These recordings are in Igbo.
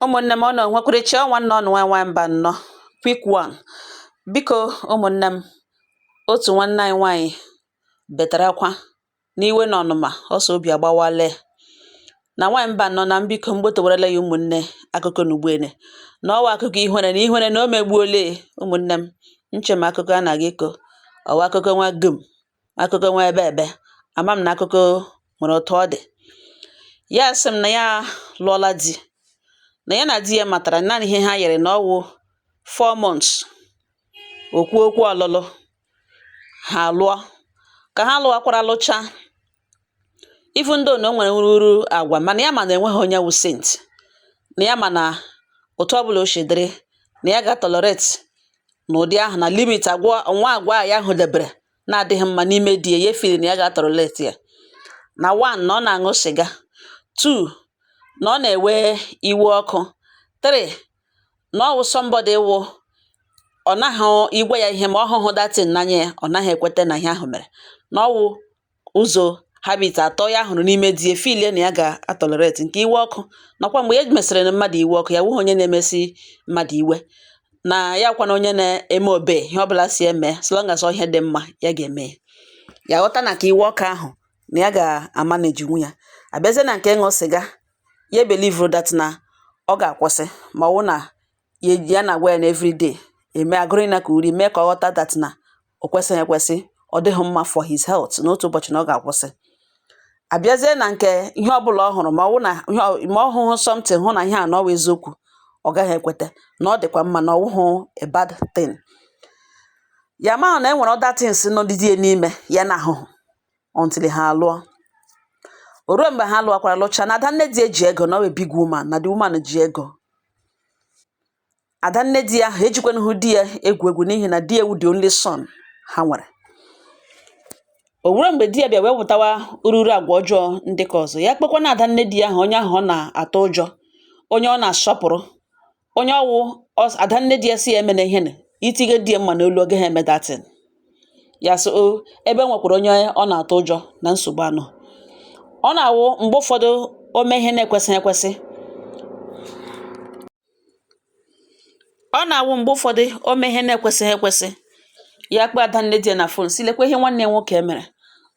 Ụmụ̀nnē m, ọ nọ̀ nwekwara ọ nwanne ọnụ nwaanyị nwaanyị mba nnọọ. Quick one, biko. Ụmụ̀nne m, otu nwanne anyị nwaanyị bètàrà akwa n'iwe na ọnụma ọsọ obi agbawala ya na nwaanyị mba nnọọ na mbiko mgbotowara ya. Ụmụnne, akụkọ na ugbuene na ọwa akụkọ ihere na ihere na o megbuole. Ụmụnne m, nche m akụkọ a na-aga ịkọ ọwa akụkọ nwa gum, akụkọ nwa ebe ebe ama m na akụkọ nwere otu ọ dị. Ya sị m na ya lụọla di, na ya na di ya matara naanị ihe ha yere na ọwụ 4 months okwu okwu ọlụlụ ha lụọ. Ka ha lụwakwara lụcha, even though na o nwere nrụrụ agwa, mana ya ma na enweghị onye wụ saint, na ya ma na otu ọbụla o si dịrị na ya ga-tolerate n'ụdị ahụ na limit agwa nwa agwa a ya hụdebere na-adịghị mma n'ime di ya. Ya feel na ya ga-tolerate ya na one, na ọ na-aṅụ sịga; two, na ọ na-ewe iwe ọkụ; three, na ọ wụ somebody wụ ọ naghị igwe ya ihe ma ọ hụhụ that thing n'anya ya, ọ naghị ekwete na ihe ahụ mere. Na ọ wụ ụzọ habit atọ ya hụrụ n'ime di ya feel na ya ga-atolerate. Nke iwe ọkụ nakwa mgbe ya mesịrị na mmadụ iwe ọkụ, ya wụghị onye na-emesi mmadụ iwe, na ya kwana onye na-eme obey ihe ọbụla si eme, so long as ọ ihe dị mma ya ga-eme ya. Ya ghọta na ka iwe ọkụ ahụ na ya ga-amanage ya. Abịazie na nke ịṅụ sịga, ya believe that na ọ ga-akwụsị ma ọ wụ na ya ya na-agwa ya na everyday eme agụrụ ya ka uri mee ka ọ ghọta that na o kwesịghị ekwesị, ọ dịghị mma for his health, n'otu ụbọchị na ọ ga-akwụsị. Abịazie na nke ihe ọbụla ọ hụrụ, ma ọ wụ na ihe ma ọ hụhụ something, hụ na ihe a na ọ wụ eziokwu, ọ gaghị ekwete na ọ dịkwa mma, na ọ wụghụ a bad thing. Ya amaghị na e nwere other things nọ dị ya n'ime ya na-ahụhụ until ha alụọ. O ruo mgbe ha lụọkwara lụcha, na ada nne di ya ji ego, na ọ wụ a big woman, na the woman ji ego. Ada nne di ya ahụ ejikwanụhụ di ya egwu egwu, n'ihi na di ya wụ the only son ha nwere. O ruo mgbe di ya bịa wee wụtawa ururu agwa ọjọọ ndị ka ọzọ, ya kpọkwana ada nne di ya ahụ, onye ahụ ọ na-atụ ụjọ, onye ọ na-asọpụrụ, onye ọwụ ada nne di ya si ya emena ihe na itige di ya mma n'olu, ọ gaghị eme that thing. Ya sị o ebe e nwekwara onye ọ na-atụ ụjọ na nsogbu anọ. Ọ na-awụ mgbe ụfọdụ o mee ihe na-ekwesịghị ekwesị, ọ na-awụ mgbe ụfọdụ o mee ihe na-ekwesịghị ekwesị, ya kpọọ ada nne di ya na phone, si lekwa ihe nwanne ya nwoke mere.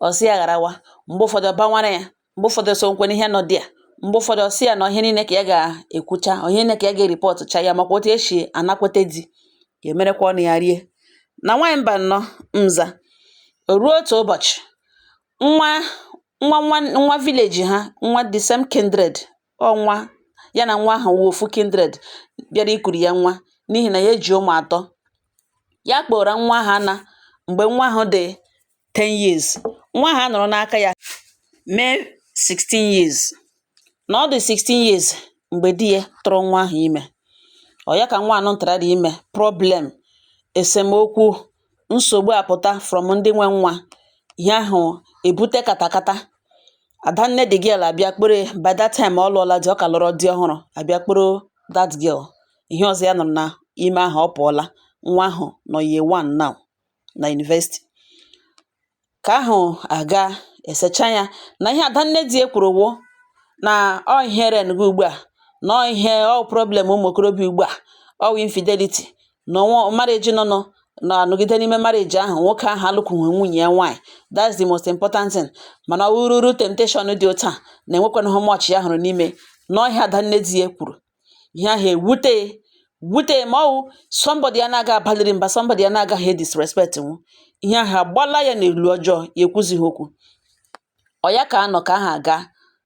Ọ sị ya gharawa. Mgbe ụfọdụ ọ bawara ya, mgbe ụfọdụ so nkwene ihe nọ di ya, mgbe ụfọdụ ọ sị ya na ihe niile ka ya ga-ekwucha, ihe niile ka ya ga-eripọtụcha ya, makwa otu esi anakwete di ya emerekwa ọnụ ya rie na nwaanyị mba nnọọ nza. O ruo otu ụbọchị, nwa nwa nwa nwa village ha, nwa the same kindred, ọ nwa ya na nwa ahụ wụ ofu kindred, bịara ikuru ya nwa, n'ihi na ya eji ụmụ atọ. Ya kpọrọ nwa ahụ ana mgbe nwa ahụ dị 10 years. Nwa ahụ anọrọ n'aka ya mee 16 years, na ọ dị 16 years mgbe di ya tụrụ nwa ahụ ime. Ọ ya ka nwa anọ ntara dị ime. Problem, esemokwu, nsogbu apụta from ndị nwe nwa. Ihe ahụ ebute katakata. Adanne the girl abịa kpere. By that time ọ lụọla di, ọ ka lụrụ di ọhụrụ, abịa kporo that girl. Ihe ọzọ ya nụrụ na ime ahụ ọ pụọla. Nwa ahụ nọ year one now na university. Ka ahụ aga esecha ya na ihe adanne di ya kwuru wụ na ọ ihe ren gị ugbu a, na ọ ihe ọ problem ụmụ okorobịa ugbu a, ọ wụ infidelity, na ọnwa marriage nọ nọ na-anọgide n'ime marriage ahụ, nwoke ahụ alụkwughị nwunye ya nwaanyị, that's the most important thing. Mana ọ wụrụrụ temptation dị otu a na enwekwanụghị much ya hụrụ n'ime na ọhịa adanne di ya kwuru. Ihe ahụ ewute wute, ma ọ wụ somebody ya na-aga abalịrị mba, somebody ya na-agaghị disrespect nwu. Ihe ahụ agbala ya n'elu ọjọọ, ya ekwuzighị okwu. Ọ ya ka anọ ka ahụ aga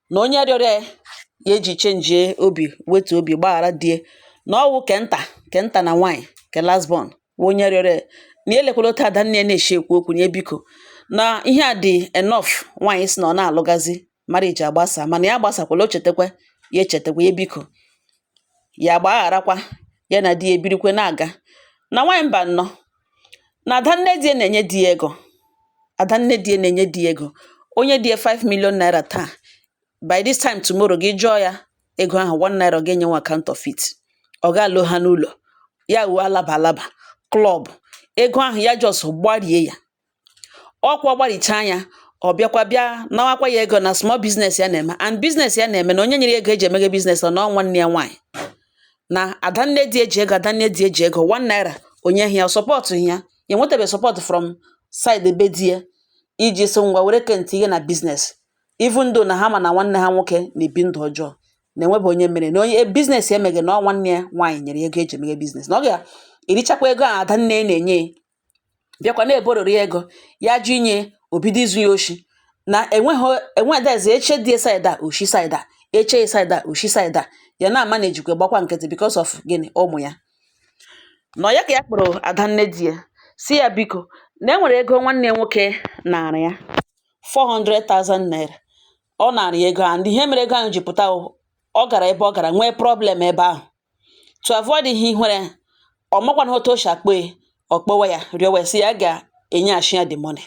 na onye rịọrọ ya, ya eji chenjie obi, wetuo obi, gbaghara die, na ọwụ ke nta ke nta na nwaanyị ke last born wụ onye rịọrọ ya, na elekwala otu adanne ya na-eshi ekwu okwu na ya biko, na ihe a dị enough. Nwaanyị sị na ọ na-alụgazi marriage agbasa, mana ya gbasakwala, o chetakwa ya, echetakwa ya, biko ya gbagharakwa ya na di ya ebirikwe na-aga. Na nwaanyị mba nnọọ, na adanne di ya na-enye di ya ego, adanne di ya na-enye di ya ego. Onye di ya 5 million naira taa, by this time tomorrow gị jụọ ya ego ahụ 1 naira, ọ ga-enyenwe account of it. Ọ ga-alụ ha n'ụlọ ya wuo alaba alaba club, ego ahụ ya just gbarie ya ọkwa gbarichaa ya. Ọ bịakwa bịa nawakwa ya ego na small business ya na-eme, and business ya na-eme na onye nyere ya ego eji emeghe business ọ na ọ nwanne ya nwaanyị. Na adanne di eji ego, adanne di eji ego ₦1 onye ya support ya, ya enwetabe support from side be di ya iji sị ngwa were kentị ihe na business, even though na ha ma na nwanne ha nwoke na-ebi ndụ ọjọọ, na enwebe onye mere na onye business emeghe, na ọ nwanne ya nwaanyị nyere ego eji emeghe business, na ọ ga-erichakwa ego a adanne ya na-enye ya, bịakwa na-ebororo ya ego ya jụ inye, obido izu ya oshi na enweghị enwedeze eche dị side a, oshi side a, eche side a, oshi side a. Ya na-ama na ejikwa gbakwa nkịtị because of gịnị? Ụmụ ya nọ ya. Ka ya kpọrọ adanne di ya, si ya biko, na enwere ego nwanne ya nwoke nara ya, 400,000 naira. Ọ nara ya ego, and ihe mere ego ahụ ji pụta, ọ gara ebe ọ gara nwee problem ebe ahụ. To avoid ihe ihere, ọ makwana otu o si akpọ ya, ọ kpọwa ya, rịọwa ya, sị ya ga-enyeghachi ya the money.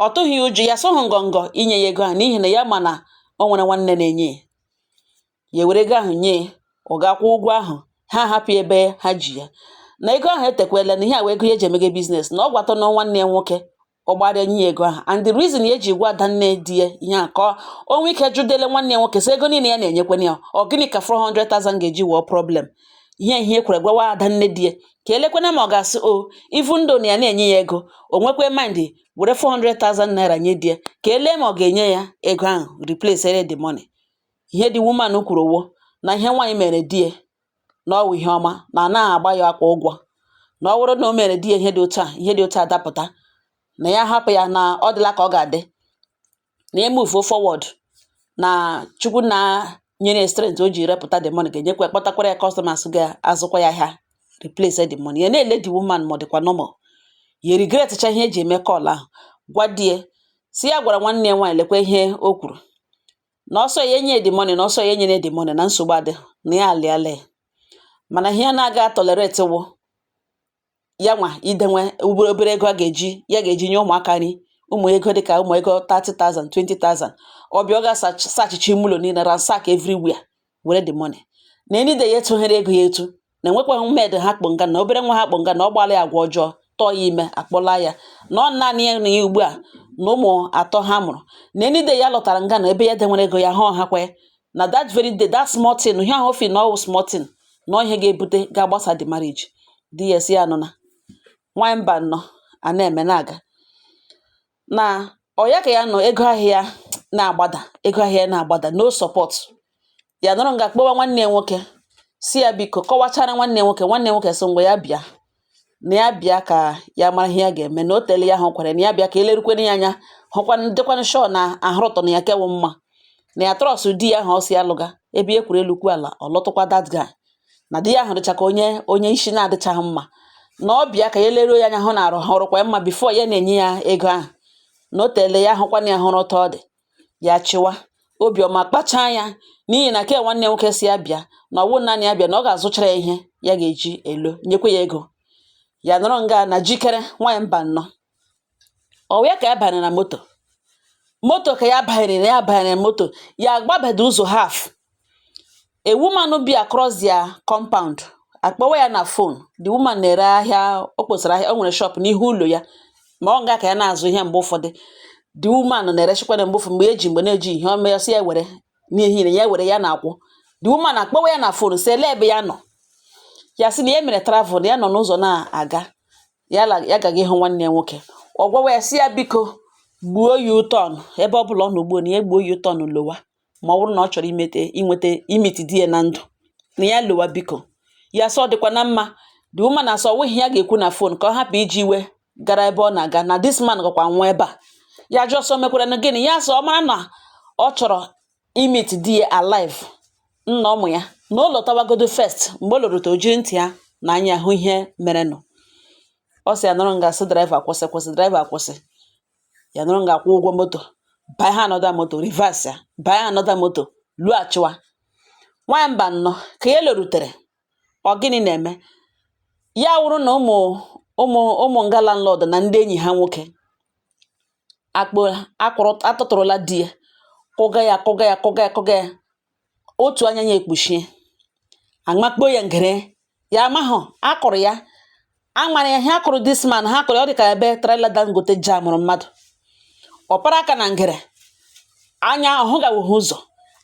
Ọ tụghị ya ụjọ, ya sụghị ngọngọ inye ya ego ahụ, n'ihi na ya ma na o nwere nwanne na-enye ya. Ya were ego ahụ nye ya, ọ ga-akwụ ụgwọ ahụ, ha hapụ ebe ha ji ya na ego ahụ etekwela, na ihe a wee ego ya eji emege business, na ọ gwatọ na nwanne ya nwoke ọ gbara nye ya ego ahụ. And the reason ya eji gwa adanne di ya ihe a, ka o nwee ike jụdele nwanne ya nwoke, sị ego niile ya na-enyekwana ya, ọ gịnị ka 400,000 ga-eji wụọ problem? Ihe e kwere gwawa adanne di ya, ka elekwana ma ọ ga-asị o, even though na ya na-enye ya ego, o nwekwe mind were 400,000 naira nye di ya, ka elee ma ọ ga-enye ya ego ahụ, replace the money. Ihe the woman kwuru wo na ihe nwaanyị mere di ya, na ọ wụ ihe ọma, na anaghị agba ya akwa ụgwọ, na ọ bụrụ na o mere di ya ihe dị otu a, ihe dị otu a dapụta, na ya hapụ ya, na ọ dịla ka ọ ga-adị, na ya move forward, na Chukwu na nyere ya strength o ji repụta the money, ga-enyekwa kpọtakwara ya customers ga-azụkwa ya ahịa, replace the money. Ya na-ele the woman ma ọ dịkwa normal. Ya regret cha ihe eji eme call ahụ gwa di ya, si ya gwara nwanne ya nwaanyị lekwa ihe o kwuru, na ọsọ ya enye the money, na ọsọ ya enyere the money, na nsogbu adịghị, na ya alịala ya. Mana ihe ya na-aga tolerate wụ ya nwa idenwe obere obere ego a ga-eji ya ga-eji nye ụmụaka nri, ụmụ ego dịka ụmụ ego 30,000, 20,000. Ọ bịa, ọ ga-sachicha ime ụlọ niile, ransack everywhere, were the money. Na any day ya etoghere ego ya etu na enwekwaghị maid ha kpọ nga, na obere nwa ha kpọ nga, na ọ gbala ya agwa ọjọọ, tọọ ya ime, akpọla ya, na ọ naanị ya na ya ugbu a na ụmụ atọ ha mụrụ. Na any day ya lọtara nga na ebe ya denwere ego ya, ha ọha kwe na that very day, that small thing, ihe ahụ fi na ọwụ small thing, na ọ ihe ga-ebute ga-agbasa the marriage. Di ya si ya nọ na nwanyị mba nnọọ a na-eme na-aga na ọ ya ka ya nọ, ego ahịa na-agbada, ego ahịa na-agbada, no support. Ya nọrọ nga kpọwa nwanne ya nwoke, si ya biko kọwachara nwanne ya nwoke. Nwanne ya nwoke sị ngwa, ya bịa, na ya bịa ka ya mara ihe ya ga-eme, na o tele ya ahụ kwere na ya bịa ka elerukwene ya anya, hụkwanụ, dịkwanụ sure na ahụrụ tọ na ya kewu mma, na ya trust di ya ahụ. Ọ sị ya lụga ebe e kwuru elu kwu ala, ọ lọtụkwa that guy, na di ya ahụ dịcha ka onye isi na-adịchaghị mma, na ọ bịa ka ya leruo ya anya, hụ na arụ hụrụkwa ya mma before ya na-enye ya ego ahụ, na o tele ya hụkwana ya, hụrụ ụtọ ọ dị ya, chịwa obiọma kpachaa ya, n'ihi na ke nwanne ya nwoke si ya bịa, na ọwụ naanị ya bịa, na ọ ga-azụchara ya ihe ya ga-eji elo, nyekwa ya ego. Ya nọrọ nga na jikere nwaanyị mba nnọọ. Ọ ya ka ya banyere na moto, moto ka ya banyere, na ya banyere moto, ya agbabedo ụzọ half, a woman bi across their compound akpọwa ya na phone. The woman na-ere ahịa, o kposara ahịa, o nwere shop n'ihu ụlọ ya, ma ọ nga ka ya na-azụ ihe mgbe ụfọdụ. The woman na-erechikwana mgbe ụfọdụ, mgbe eji mgbe na-eji ihe ome ya, sị ya were n'ihi na ya were ya na-akwụ. The woman akpọwa ya na phone, sị ele ebe ya nọ. Ya sị na ya mere travel, na ya nọ n'ụzọ na-aga, ya la ya gaga ịhụ nwanne ya nwoke. Ọ gwawa ya, sị ya biko gbuo ya U-turn ebe ọ bụla ọ nọ ugbu a, na ya gbuo ya U-turn lowa, ma ọ bụrụ na ọ chọrọ imete inweta imiti di ya na ndụ, na ya lowa biko. Ya sị ọ dịkwa na mma. The woman asị ọ wụghị ya ga-ekwu na phone, ka ọ hapụ iji iwe gara ebe ọ na-aga, na this man gakwa nwụọ ebe a. Ya jụọ sọ mekwara na gịnị. Ya sị ọ mara na ọ chọrọ imit di ya alive, nna ụmụ ya, na o lọtawagodo first. Mgbe o lorute, o jiri ntị ya na anya hụ ihe merenụ. Ọ sị ya nọrọ nga, sị driver kwụsị, kwụsị, driver kwụsị. Ya nọrọ nga kwụ ụgwọ moto, banye ha another moto, reverse ya, banye another moto, lụghachiwa. Nwaanyị mba nnọọ, ka ya lọrutere, ọ gịnị na-eme? Ya wụrụ na ụmụ nga landlord na ndị enyi ha nwoke akpụ akpụrụ atụtụrụla di ya, kụga ya, kụga ya, kụga ya, kụga ya, otu anya ya ekpuchie, amakpo ya ngere ya, amahụ akụrụ ya, amara ya ihe akụrụ this man. Ha kụrụ ya, ọ dị ka ebe trailer Dangote jamụrụ mmadụ, ọ para aka na ngere anya, ọhụgawụghị ụzọ.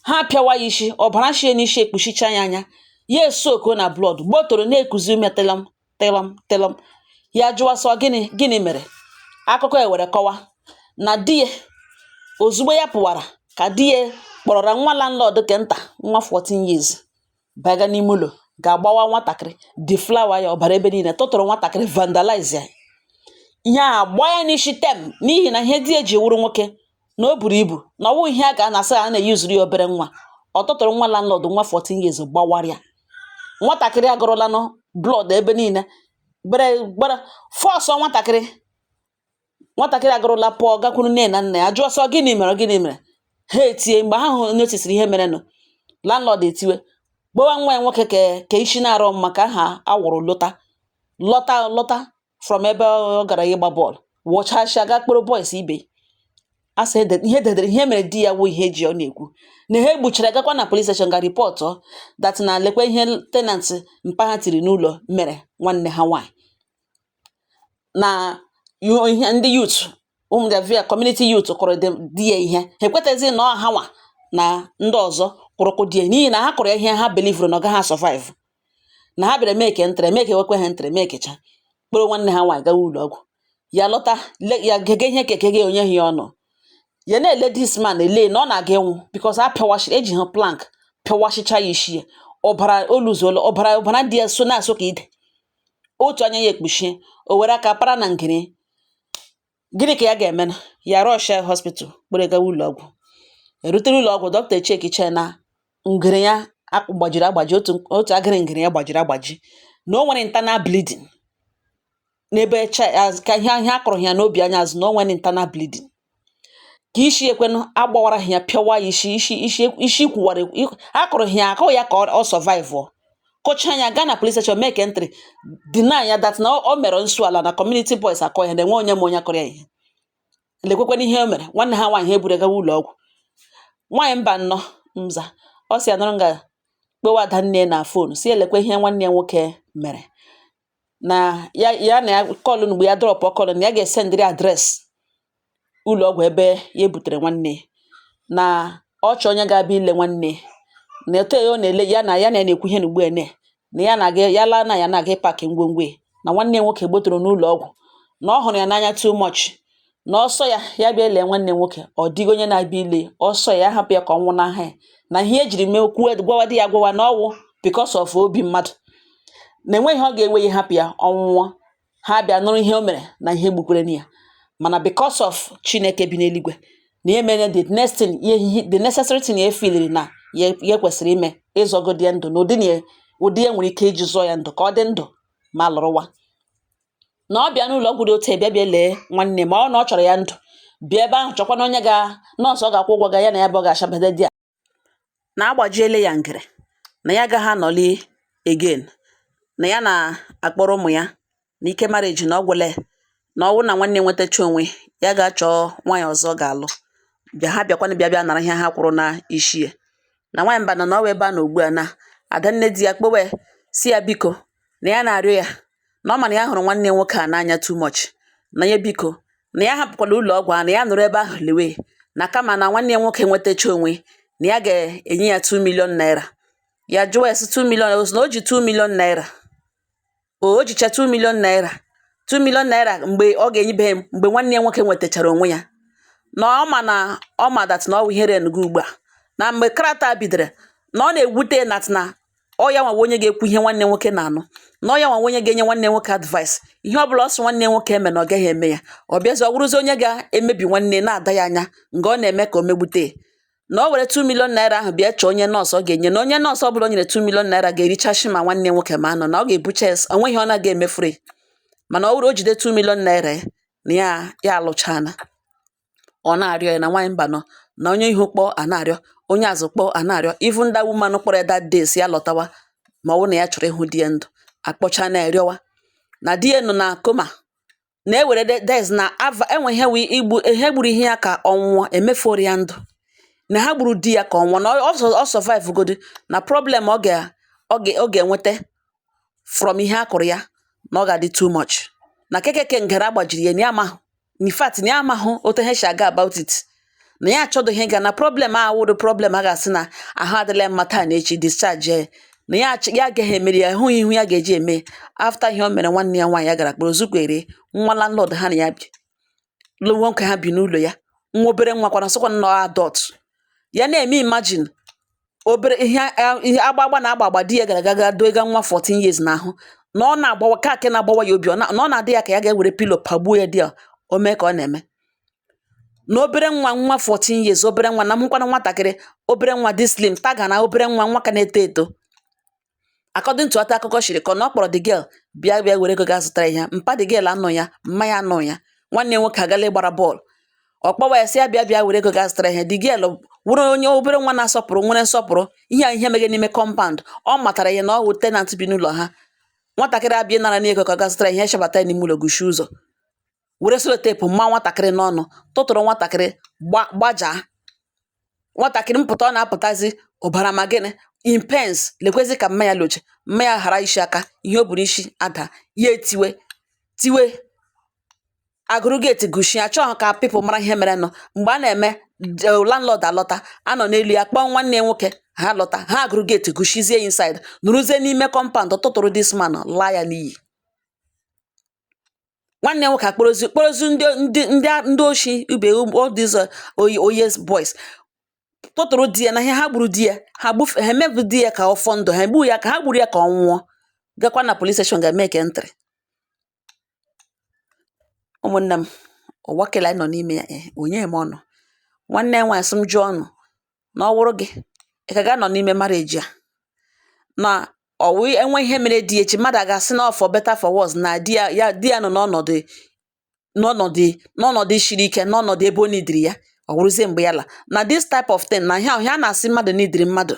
Ha pịawa ya isi, ọbara shie n'isi, ekpuchicha ya anya. Ya esoko na blood gbotoro na-ekuzi ume tịlọm tịlọm tịlọm. Ya jụwa sọ gịnị gịnị mere. Akụkọ e were kọwa na di ya, ozugbo ya pụwara, ka di ya kpọrọra nwa landlord ke nta, nwa 14 years, baga n'ime ụlọ, ga-agbawa nwatakịrị, deflower ya, ọbara ebe niile, tụtụrụ nwatakịrị, vandalize ya. Ihe a gba ya n'isi tem, n'ihi na ihe di ya ji wụrụ nwoke na o buru ibu na ọwụ ihe a ga na-asị a na-eyuzuru ya obere nwa. Ọ tụtụrụ nwa landlord, nwa 14 years, gbawara ya nwatakịrị, agụrụlanụ blood ebe niile, gbere gbara force nwatakịrị. Nwatakịrị agụrụla pụọ, gakwuru nne na nna ya, jụọ sọ gịnị mere, gịnị mere. Ha etie. Mgbe ha hụrụ notisiri ihe merenụ, landlord etiwe, gbawa nwa ya nwoke ka isi na-arọ mma, ka aha awụrụ lọta lọta lọta from ebe ọ gara ịgba bọọlụ, wụchasịa, gaa kpọrọ boys ibe asị ihe dedere ihe mere di ya wụ ihe eji ọ na-ekwu na ha egbuchara. Gakwa na police station, ga report that na lekwa ihe tenant mpa ha tiri n'ụlọ mere nwanne ha nwaanyị, na ihe ndị youth, ụmụ community youth, kụrụ di ya ihe. Ha ekwetaghịzi na ọ ha nwa na ndị ọzọ kụrụkụ di ya, n'ihi na ha kụrụ ya ihe, ha belivuru na ọ gaghị survive, na ha bịara mee ke ntịrị mee ka ewekwe ha ntịrị mee kecha, kpọrọ nwanne ha nwaanyị gawa ụlọ ọgwụ. Ya lọta ya gege ihe keke gị onye ya ọnụ ya na-ele this man, ele na ọ na-aga ịnwụ, because a pịawashi, eji ha plank pịawashicha ya isi ya, ọbara oluzuola, ọbara ọbara dị ya so na-asụ ka ide, otu anya ya ekpuchie, o were aka para na ngiri. Gịnị ka ya ga-eme? Na ya rush hospital, kpere gawa ụlọ ọgwụ. Erutere ụlọ ọgwụ, dọkịta echekicha na ngiri ya gbajiri agbaji, otu otu agịrị ngiri ya gbajiri agbaji, na o nwere internal bleeding n'ebe ka ihe ihe akụrụ ya n'obi anya azụ, na o nwere internal bleeding, ka isi ekwenụ agbawara ya, pịawa ya isi isi isi isi kwuwara, akụrụ ya akụ ya ka ọ survive. Kụcha ya, gaa na police station, make entry, deny ya that na o mere nsu ala, na community boys akọ ya, na enwe onye ma onye kụrụ ya ihe. Lekwekwana ihe o mere nwanne ha nwaanyị, ha eburu gawa ụlọ ọgwụ. Nwaanyị mba nnọọ nza, ọ sị ya nọrọ nga kpewa ada nne na phone, si elekwa ihe nwanne ya nwoke mere, na ya ya na ya call. Mgbe ya drop call, na ya ga-esendịrị address ụlọ ọgwụ ebe ya ebutere nwanne ya, na ọ chọọ onye ga-abịa ile nwanne ya, na etu ya ọ na-ele ya, na ya na ya na-ekwu ihe na ugbu a na ya na-aga, ya laa, na ya na-aga ịpack ngwongwo ya, na nwanne ya nwoke gbotoro n'ụlọ ọgwụ, na ọ hụrụ ya n'anya too much, na ọsọ ya ya bịa lee nwanne nwoke, ọ dịghị onye na-abịa ile ọsọ ya, hapụ ya ka ọ nwụ n'aha ya, na ihe ejiri mee kwuo gwawa di ya gwawa na ọwụ because of obi mmadụ, na enweghị ihe ọ ga-ewe ya hapụ ya ọnwụnwọ. Ha bịa nụrụ ihe o mere na ihe gbukwere ya, mana because of Chineke bi n'eluigwe, na ihe mere, the next thing ihe, the necessary thing ya efiliri na ya ya kwesịrị ime, ịzọgodi ya ndụ na ụdị na ụdị ya nwere ike iji zọọ ya ndụ ka ọ dị ndụ ma lụrụwa, na ọ bịa n'ụlọ ọgwụ dị otu a, bịa bịa lee nwanne, ma ọ na ọ chọrọ ya ndụ, bịa ebe ahụ, chọkwana onye ga nọọsụ ọ ga-akwụ ụgwọ ga ya na ya bụ ọ ga-achabede di ya, na agbajiele ya ngere, na ya agaghị anọli again, na ya na-akpọrọ ụmụ ya na ike marriage, na ọ gwụla ya, na ọ wụ na nwanne nwetacha onwe ya, ga-achọ nwaanyị ọzọ ọ ga-alụ, bịa ha bịakwanụ bịa bịa nara ihe ha kwụrụ na ishi ya. Na nwaanyị mba nọ na ọwa ebe a na ugbu a, na ada nne di ya kpowe, si ya biko, na ya na-arịọ ya, na ọ ma na ya hụrụ nwanne ya nwoke a n'anya too much, na ya biko, na ya hapụkwala ụlọ ọgwụ a, na ya nọrọ ebe ahụ lewe, na kama na nwanne ya nwoke nwetacha onwe, na ya ga-enye ya 2 million naira. Ya jụọ ya sị 2 million, o sị na o ji 2 million naira, o jicha 2 million naira, 2 million naira, mgbe ọ ga-enyibe, mgbe nwanne ya nwoke nwetachara onwe ya, na ọ ma na ọ ma that na ọ wụ ihere enugo ugbu a, na mgbe krata bidoro, na ọ na-ewute that na ọ ya nwawa onye ga-ekwu ihe nwanne nwoke na-anụ, na ọ ya nwawa onye ga-enye nwanne nwoke advice, ihe ọbụla ọ sị nwanne nwoke eme na ọ gaghị eme ya. Ọ bịazi, ọ wụrụzi onye ga-emebi nwanne, na-ada ya anya nga ọ na-eme ka o megbute ya, na o were 2 million naira ahụ bịa chọọ onye nọọsụ ọ ga-enye, na onye nọọsụ ọbụla o nyere 2 million naira ga-erichashi ma nwanne nwoke ma anọ, na ọ ga-ebucha ya, onweghị ọ naghị emefuru ya, mana ọ wụrụ o jide 2 million naira ya, na ya ya alụchana. Ọ na-arịọ ya na nwaanyị mba nọ na onye ihu kpọọ a na-arịọ, onye azụ kpọọ a na-arịọ, even that woman kpọrọ ya that day si ya lọtawa, ma ọ wụ na ya chọrọ ịhụ di ya ndụ, akpọcha na arịọwa na di ya nọ na coma, na ewere des na ava enwe ihe wụ igbu ihe gburu ihe ya ka ọ nwụọ, emefuoru ya ndụ, na ha gburu di ya ka ọ nwụọ, na ọ survive godu, na problem ọ ga-enweta from ihe a kụrụ ya, na ọ ga-adị too much, na kekeke ngere agbajiri ya, na ya amahụ, in fact na ya amahụ otu ha si aga about it, na ya achọdụghị ịga na problem a wụrụ problem a ga-asị na ahụ adịla mma taa na echi discharge ya, Nà ya achị ya agaghị emeri ya, hụ ihu ya gà-èji ème after ihe o mèrè nwanne ya nwaanyị̀. Ya gàrà kpọrọ zukwèrè nwa landlord ha nà ya bì, nwoke ha bì n'ụlọ̀ ya, nwa obere nwa kwana sịkwa nọ adult. Ya na-ème imagine obere ihe ihe agba agba na agba agba di ya gara aga ga doga nwa 14 years n'ahụ, na ọ na-agbawa ka ake na-agbawa ya obi. Ọ na ọ na-adị ya ka ya ga-ewere pillow pagbuo ya. Di ya o mee ka ọ na-eme na obere nwa, nwa 14 years, obere nwa na mhụkwana nwatakịrị, obere nwa dị slim taga, na obere nwa, nwa ka na-eto eto. According to ata akụkọ shiri kọ na ọ kpọrọ the girl bịa bịa were ego ga zụtara ihe. Mpa the girl anọ ya, mma ya anọ ya, nwanne ya nwoke agala ịgbara bọọlụ. Ọ kpọwa ya sị ya bịa bịa were ego ga zụtara ihe. The girl wụrụ onye obere nwa na-asọpụrụ, nwere nsọpụrụ. Ihe a ihe meghe n'ime compound, ọ matara ya na ọ wụ tenant bi n'ụlọ ha. Nwatakịrị abịa ịnara n'ego ka ọ ga zụtara ihe, echabata ya n'ime ụlọ, guchie ụzọ, were sellotape mma nwatakịrị n'ọnụ, tụtụrụ nwatakịrị, gbajaa nwatakịrị. Mpụta ọ na-apụtazi ụbara ma gịnị in pains. Lekwezi ka mma ya loche mma ya ghara ishi aka ihe o buru isi ada ya, etiwe tiwe agụrụ gate guchie, achọghị ka people mara ihe mere nụ. Mgbe a na-eme, landlord alọta, anọ n'elu ya kpọọ nwanne ya nwoke, ha lọta, ha agụrụ gate gushizie inside, nụrụzie n'ime compound, tụtụrụ this man laa ya n'iyi. Nwanne ya nwoke akpọrọzi kpọrọzi ndị oshi ibe, all these oyi oyes boys, tụtụrụ di ya na ihe ha gburu di ya. Ha gbufe ha, emebụ di ya ka ọ fọ ndụ, ha egbu ya ka ha gburu ya ka ọ nwụọ. Gakwa na police station ga make entry. Ụmụnne m, ụwa kele anyị nọ n'ime ya, onye m ọnụ nwanne ya nwaanyị sị m jụọ ọnụ na ọ wụrụ gị, ị ka ga-anọ n'ime marriage a na ọwụ enwe ihe mere di echi, mmadụ a ga-asị na ọ for better for worse, na di ya ya di ya nọ n'ọnọdụ shiri ike, n'ọnọdụ ebe o nidiri ya, ọ wụrụzie mgbe ya la na this type of thing, na ihe ahụ a na-asị mmadụ nidiri mmadụ,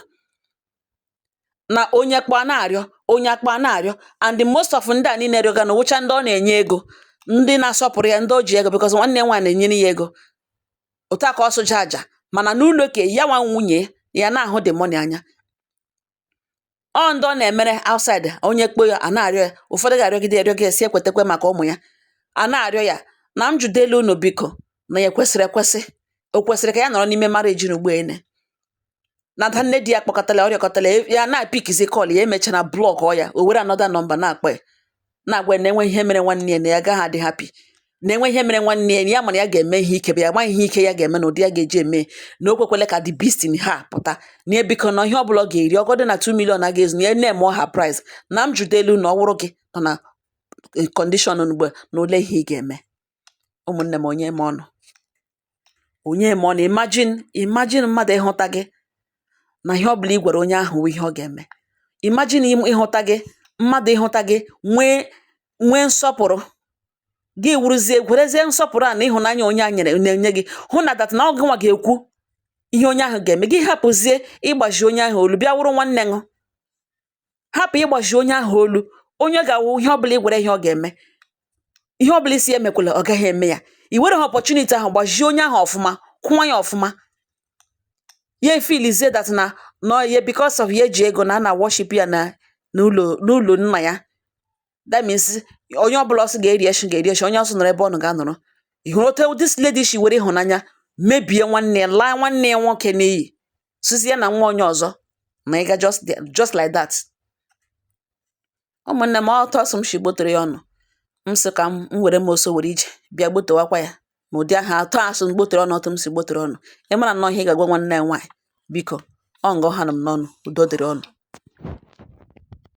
na onye kpọọ na-arịọ, onye akpọ na-arịọ. And most of ndị a niile rịọga na wụcha ndị ọ na-enye ego, ndị na-asọpụrụ ya, ndị o ji ego, because nwanne ya nwaanyị na-enyere ya ego. Otu a ka ọ sụja aja, mana n'ụlọ ke ya nwa nwunye ya na-ahụ the money anya, ọ ndị ọ na-emere outside, onye kpo ya a na-arịọ ya. Ụfọdụ ga-arịọgide arịọgide ya si ekwetekwe maka ụmụ ya a na-arịọ ya. Na m jụdelu unu biko, na ya ekwesịrị ekwesị, o kwesịrị ka ya nọrọ n'ime marriage ugbu a ene na ada nne di ya kpọkọtala ya, ọ rịọkọtala ya, ya na-apikizi call ya, emechara block ọ ya, o were another number na-akpọ ya, na-agwa ya na enwe ihe mere nwanne ya, na ya agaghị adị happy, na enwe ihe mere nwanne ya, na ya mana ya ga-eme ihe ike bụ ya amaghị ihe ike ya ga-eme na ụdị ya ga-eji eme, na o kwekwele ka the beast in her pụta, na ya biko, na ihe ọbụla ọ ga-eri ọgọdụ na 2 million a ga-ezu, na ya name her price. Na m jụdelu na ọ wụrụ gị nọ na condition ugbu a, na ole ihe ị ga-eme? Ụmụnne m, onye ma ọnụ, onye ma ọnụ. Imagine, imagine mmadụ ịhụta gị na ihe ọbụla ị gwara onye ahụ wụ ihe ọ ga-eme. Imagine ịhụta gị, mmadụ ịhụta gị, nwee nsọpụrụ gị, wụrụzie werezie nsọpụrụ a na ịhụnanya onye a nyere na-enye gị, hụ na that na ọ gịnwa ga-ekwu ihe onye ahụ ga-eme. Gị hapụzie ịgbaji onye ahụ olu, bịa wụrụ nwanne ṅụ, hapụ ịgbaji onye ahụ olu, onye ga-awụ ihe ọbụla ị gwara ihe ọ ga-eme, ihe ọbụla isi ya emekwala, ọ gaghị eme ya. I were ha opportunity ahụ gbajie onye ahụ ọfụma, kwụọ ya ọfụma, ya efilizie that na nọ ya because of ya eji ego na a na worship ya na n'ụlọ nna ya. That means onye ọbụla ọsị ga-eri eshi ga-eri eshi, onye ọsị nọrọ ebe ọ nọ ga-anọrọ. Ị hụrụ otu this lady shi were ịhụnanya mebie nwanne ya, laa nwanne ya nwoke n'iyi, sizie na nwa onye ọzọ na ịga just there, just like that. Ụmụnne m, ọtọ ọsọ m shi gbotere ya ọnụ, m sị ka m were m ọsọ were ije bịa gbotowakwa ya n'ụdị ahụ atọ asụ m gbotere ọnụ, otu m si gbotere ọnụ. Ị mara nnọọ ihe ị ga-agwa nwanne ya nwaanyị, biko. Ọ nga ọ ha nọ m n'ọnụ. Udo dịrị ọnụ.